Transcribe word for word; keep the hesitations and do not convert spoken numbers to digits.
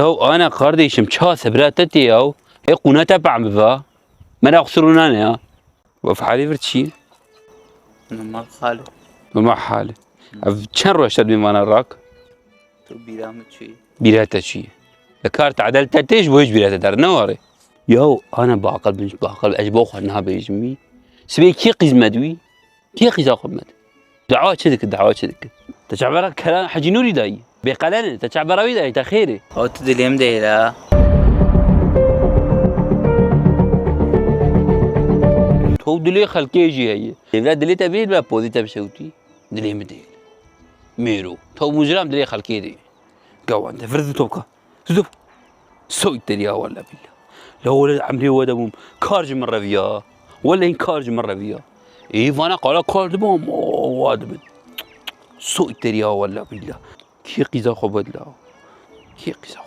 Ew ana kardeşim, ça sebra te tê ya. E qûna te pem biva. Mera xusur nane ya. Wef halê vir çi? Normal hal. Normal hal. Ev çend roj te dibên vana rak? Tu bîra min çi? Bîra te çi? Li kar te edel te tê ji bo hiç bîra te der ne ware. Yaw, ana baqil bin, baqil ez bo xwe niha bêjim wî. Sibê kî qîzmet wî? Kî qîza xwe met? Dawa çi dikir, dawa çi dikir? Te çavbera kera Hecî Nûrî dayî. Bêqelene, te çavbera wî dayî, te xêrê. Ew tu dilê min de hêla. To dilê xelkê jî heye. Evra dilê te bê, evra pozî te bişewtî. Dilê min de hêle. Mêro. To mujram dilê xelkê de. Gawan de, vir zû to bika. Zû. Soy teriya walla billah. La wele emrê we de bûm. Kar ji min reviya. Wele hîn kar ji min reviya. Ê vana qala kar dibam. O, wa dibin. Soy teriya walla billah. Kî qîza xwe bedla? Kî qîza